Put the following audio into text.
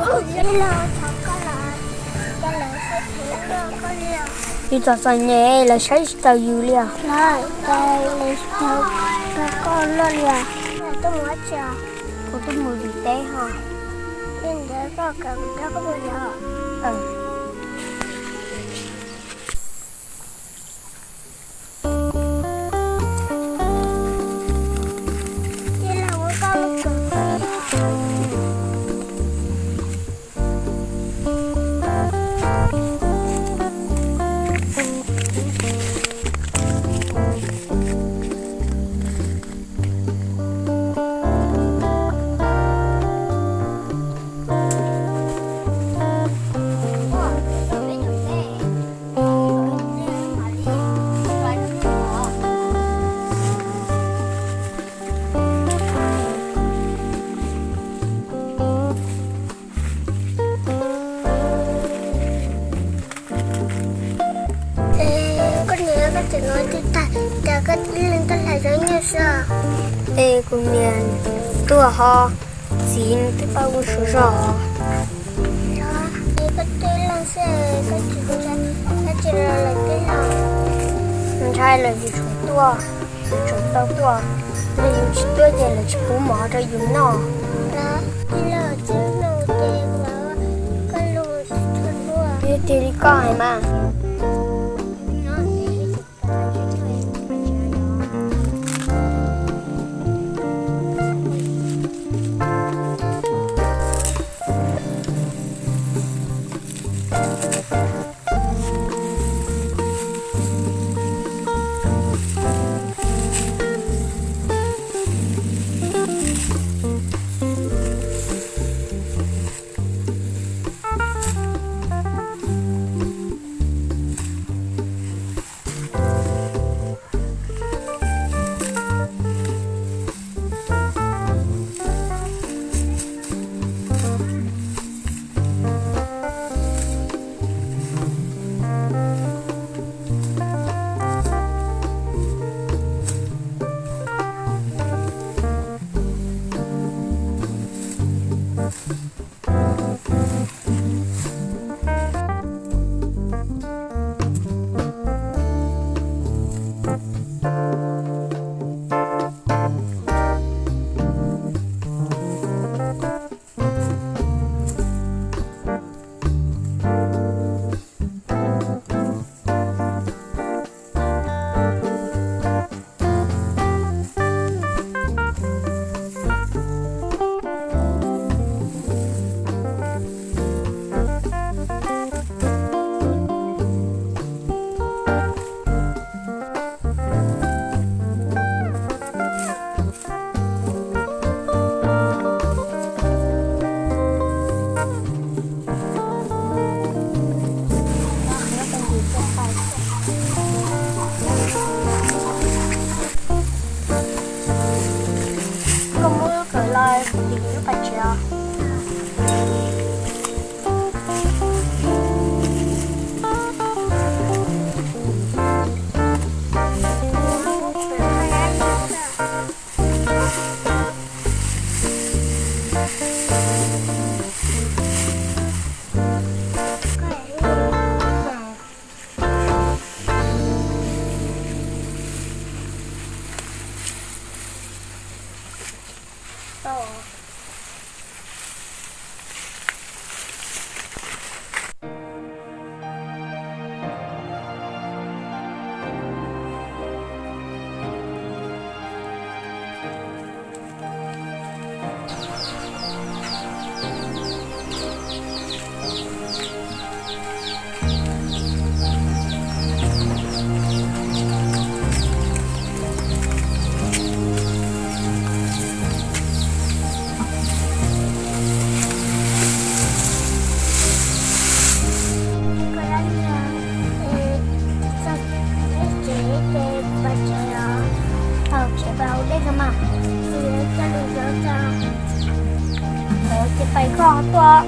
Ib los thov koj los, cas lawv saib tsis tau koj li os? Yus txom txom nyem lawv saib tsis taus yus li os. Lawv, cas lawv tsis tau koj luaj li os? Tuaj mus dab tsi os? Kuv tuaj mus yus teb ho. Li ntawd koj kam kuv coj koj mus yos. Koj niam, koj tseem no twb tag, cas koj tib leeg tuaj hlais zaub nyuj xwb? Es kuv niam tuag ho, txiv nws twb tau ua suav zog. Koj tib leeg xwb, koj tsis ntshai dab tsi los lawm tij laug? Ntshai lawm, yus tsum tuaj, yus tsum tau tuaj, yog yus tsis tuaj ces lawv tsis pub mov rau yus noj. Tij laug, txij no ces kuv koj lus tsis tshua dua. Yog tiag li koj hais mas. Koj muab kawm los dim lub pas tsev os. Txog tsev ces pas tsev los, tau tsev pas hauv dej no mas, coj lus zov tso. Ces pais koj tuaj.